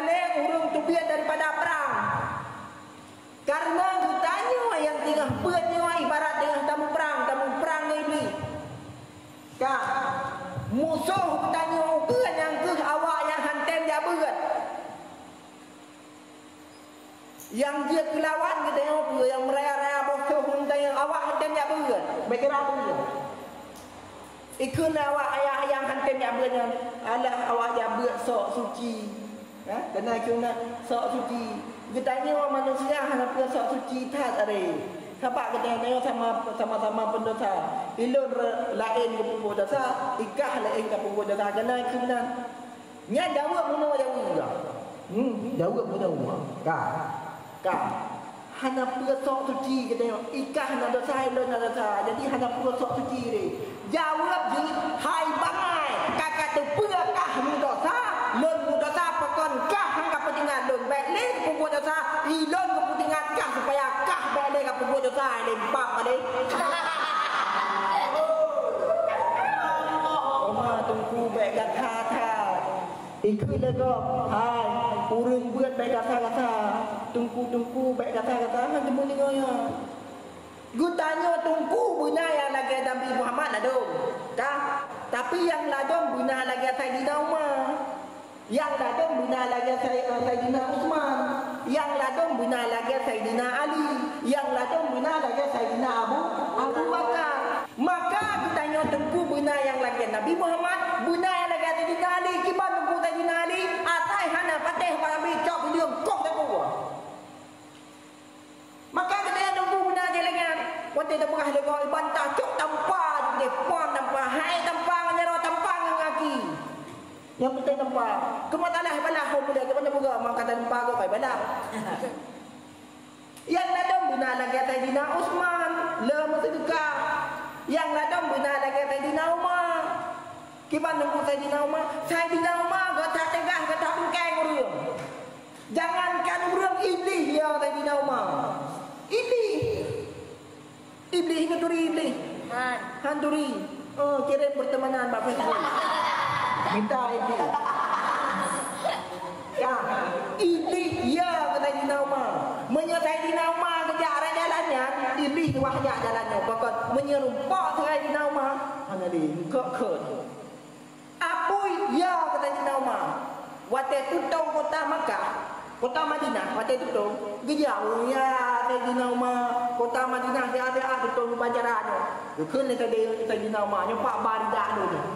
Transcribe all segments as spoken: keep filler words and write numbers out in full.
Lé ureuëng teubiet daripada prang. Kareuna geutanyoe nyang teungoh beuet nyoe ibarat teungoh tamuprang, tamuprang ngon Iblih. Ka, musoh geutanyoe ukeue nyang keuh awak nyang han tem jak beuet. Nyang jeuet keu lawan geutanyoe peue, nyang meuraya-raya boh soh ngon geutanyoe, awak han tem jak beuet. Bèk kira peue. Ikheun lé awak ayah nyang han tem jak beuet nyan, alah awak jak beuet sok suci. Ha? Keunan ikheun na sok suci. Geutanyoe manusia hana peue sok suci that aré. Sabab geutanyoe sama, sama-sama peundosa. Ilôn re-, laén geupeubuet dosa, ikah laén ka peubuet dosa. Keunan ikheun nan. Nyan jaweueb bunoe jaweueb. Hmm, jaweueb bunoe. Ka. Ka. Hana peue sok suci geutanyoe. Ikah na dosa, ilôn na dosa. Jadi hana peue sok suci deh. Jaweueb jih, hai bangai, ka ka teupeue kah meudosa, lôn meudosa pakon kah han ka peuingat lôn. Bèk lé peubuet dosa, ilôn geupeuingat kah supaya kah bèk lé ka peubuet dosa, lé empat kali. Oma teungku bèk gata that. Ikheun lé gob, hai, ureuëng beuet bèk gata-gata, teungku-teungku bèk gata-gata, hana teumeung deungoe nyan. Geutanyoe teungku beuna nyang lagèe Nabi Muhammad ladôm, ka? Tapi nyang ladôm beuna lagèe Saidina Umar. Nyang ladôm beuna lagèe Sai-, Saidina Utsman. Nyang ladôm beuna lagèe Saidina Ali. Nyang ladôm beuna lagèe Saidina Abu, Abu Bakar. Maka geutanyoe teungku beuna nyang lagèe Nabi Muhammad, beuna nyang lagèe Saidina Ali, kiban teungku Saidina Ali, asai hana patéh bak Nabi cok beuliong koh teungku. Maka geutanyoe teungku beuna jih lagèe nyan. Watèe tapeugah lé gob iban tacok tampa, deh pom tampa, hai tampa ngon jaroe, tampa ngon gaki. Nyang penting tampa. Keumat alah balah ho muda, keumat peugah maka tampa gob pai balah. Nyang ladôm beuna lagèe Saidina Utsman, le meuseudeukah. Nyang ladôm beuna lagèe Saidina Umar. Kiban teungku Saidina Umar, Saidina Umar gata teugah, gata bungkeng ureuëng. Jangankan ureuëng, Iblih ya Saidina Umar. Iblih. Iblih ingat turi Iblih. Han. Han turi. Oh, kirim pertemanan bak Facebook. Minta Iblih. Ya, Iblih ya keu Saidina Umar. Meunyoe Saidina Umar geujak rot jalan nyan, Iblih wah jak jalan nyoe. Pakon meunyoe rumpok Saidina Umar, hana lé, eungkot-eungkot. Apui ya keu Saidina Umar. Watèe tutong kota Makkah, kota Madinah, watèe tutong, geujak, "Oh ya Saidina Umar, kota Madinah siat-siat tutong upacara nyoe." Geukheun lé Saidina Umar, "Nyoe pat ba rida lôn nyoe."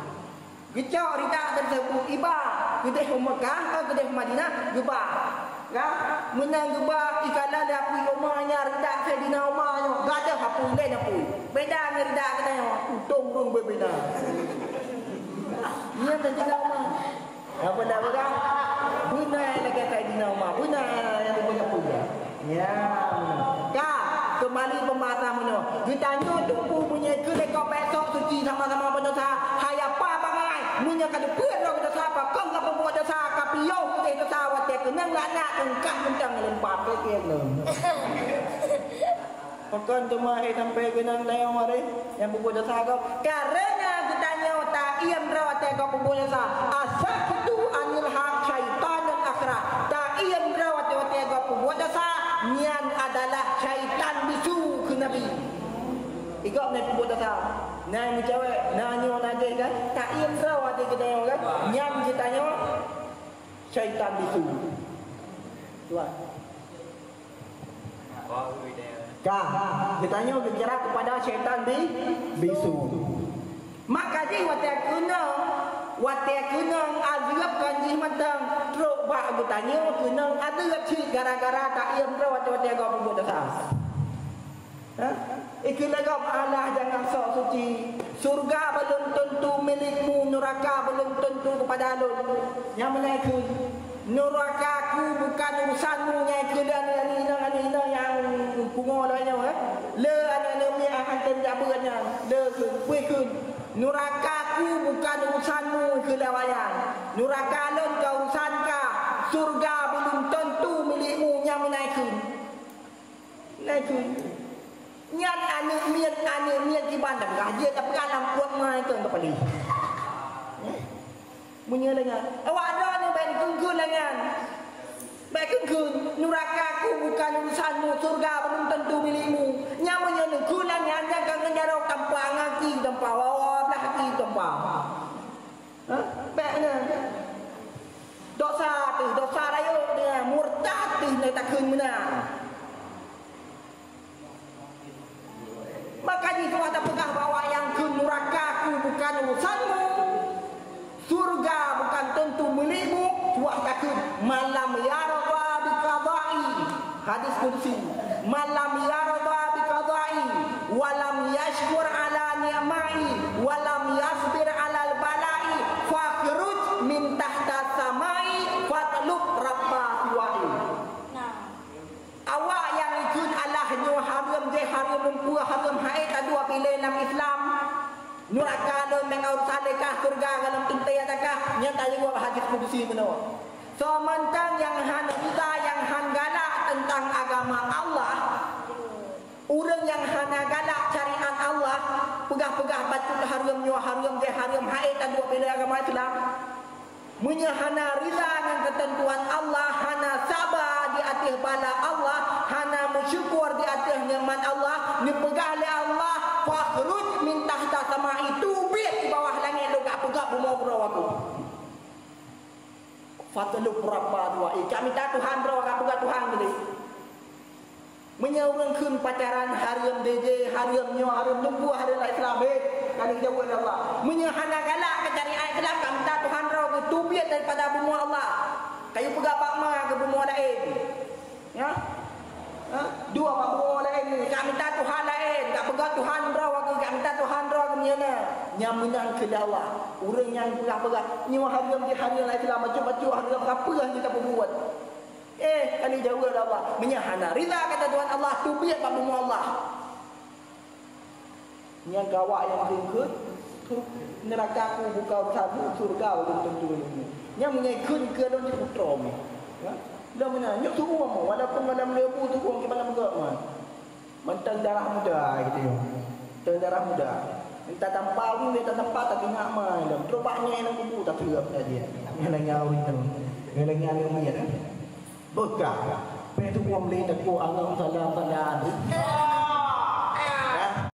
Geucok rida teusebut iba, keudeh u Makkah, eh, keudeh u Madinah, geuba. Ka, meunan geuba, ikalon lé apui Umar nyan rida Saidina Umar nyoe, gadôh apui, laén apui. Beda ngon rida geutanyoe, utông ureueng beubina. Nyan Saidina Umar. Apa nak peugah? Beuna lagèe Saidina Umar, beuna nyang geupeugah-peugah. Ya. Ka, keumbali pembahasan meunyoe. Geutanyoe teungku meunyoe keu lé gob bèk sok suci sama-sama beudosa, hai apa bangai? Meunyoe ka teupeu droe beudosa, pakon ka peubuet dosa, ka piôh udeh dosa watèe keunong laknat, eungkah mantong leumpah keu ié ngon. Pakon teuma hai sampai keunong dayong waréh nyang peubuet dosa gob? Karena geutanyoe taiem droe watèe gob peubuet dosa. Asaktu anil haq syaitanun akhraj. Taiem droe watèe-watèe gob peubuet dosa, nyan adalah syaitan bisu keu Nabi. Igob na peubuet dosa. Na meucawèk, na nyoe na jéh kan? Taiem droe watèe geutanyoe kan? Nyan geutanyoe syaitan bisu. Tuan. Ka, geutanyoe geuceurah keupada syaitan bi-, bisu. Maka jih watèe keunong, watèe keunong azeueb kon jih mantong, trok bak geutanyoe keunong azeueb cit gara-gara taiem droe watèe-watèe gob peubuet dosa. Ha? Ikheun lé gob, alah jangan sok suci. Syurga belum tentu milikmu, neraka belum tentu kepada lôn. Nyang meunan kheun, neraka ku bukan urusanmu, nyang kheun lé aneuk inong, aneuk inong nyang pungo lagèe nyoe, eh. Le aneuk-aneuk miet akan tem jak beuet nyan. Le kheun, peue kheun. Neraka ku bukan urusanmu, kheun lé awaknyan. Neraka lôn ka urusan kah. Syurga belum tentu milikmu, nyang meunan kheun. Laju. Nyan aneuk miet, aneuk miet kiban dah peugah jeuet, tapi alam kuat mai keu kepala. Eh? Meunyoe lagèe nyan, awak droeneuh bèk dikeungkeuen lagèe nyan. Bèk kheun-kheun, nuraka ku bukan urusanmu, syurga belum tentu milikmu. Nyan meunyoe neukheun lagèe nyan, nyan ka ngon jaroe tampa gaki tampa, wawa blah gaki tampa. Hah? Bèk nyan. Dosa teuh, dosa rayeuk nyan, murtad teuh nyan takheun meunan. Maka jih tuah tapeugah bahwa nyang kheun nuraka ku bukan urusanmu, syurga bukan tentu milikmu, tuah takheun, "Man lam yarda bi qadai." Hadis qudsi, "Man lam yarda bi qadai, wa lam yashkur ala ni'mai, wa lam yasbir alal balai, fakhruj min tahta samai, fatlub rabba siwai." Nah. Awak nyang ikheun Allah nyoe hareuem jih hareuem, meumpeue hareuem, hai taduek piléh lam Islam. Nuraka lom deungon urusan lé kah, syeuruga golom teuntèe ata kah, nyan tajaweueb hadis qudsi meunoe. Soe mantong nyang hana rida, nyang hana galak teuntang agama Allah, ureueng nyang hana galak syariat Allah, peugah-peugah bacut hareuem nyoe hareuem jih hareuem, hai taduek piléh agama Islam. Meunyoe hana rida ngon keuteuntuan Allah, hana saba di ateueh bala Allah, hana meusyukur di ateueh nikmat Allah, neupeugah lé Allah, "Fakhruj min tahta samai," teubiet di bawah langét lôn, gak peugah bumoe keudroe Aku. "Fatlub rabba siwai," gak mita Tuhan droe, gak peugah Tuhan keudéh. Meunyoe ureueng kheun pacaran hareuem, D J hareuem, nyoe hareuem, nunggu hareuem lam Islam, eh, ka lheueh jaweueb lé Allah. Meunyoe hana galak keu syariat Islam, ka mita Tuhan droe geuteubiet daripada bumoe Allah. Kayue peugah bak ma keu bumoe laén. Ya? Ha? Dua bak bumoe laén ni, ka mita Tuhan laén, ka peugah Tuhan droe, ka mita Tuhan droe keu meunyoe na. Nyan meunan kheun lé Allah. Ureueng nyang peugah-peugah, nyoe hareuem di hareuem lam Islam, bacut-bacut hareuem, ka peue nyang tapeubuet. Eh, ka lheueh jaweueb lé Allah. Meunyoe hana rida kata Tuhan Allah, teubiet bak bumoe Allah. Nyang gawat nyang kheun-kheun, nuraka ku buka sabu, syeuruga ulôn tentu ilmu. Nyang meunyoe kheun keu lôn cit putroe meuh. Ya? Lôn meunan, nyoe tuwöng meuh, walaupun malam leubeh tuwöng keu malam gok meuh. Mantong darah muda gitu ya. Mantong darah muda. Entah tanpa ureueng, entah tanpa tapi nak mai lom. Terus bak nyang lam kubu tak terus dah dia. Ngalangnya ureueng tu. Ngalangnya ureueng dia kan. Beuka. Peh tu uang beli tak ku anggap salam salam.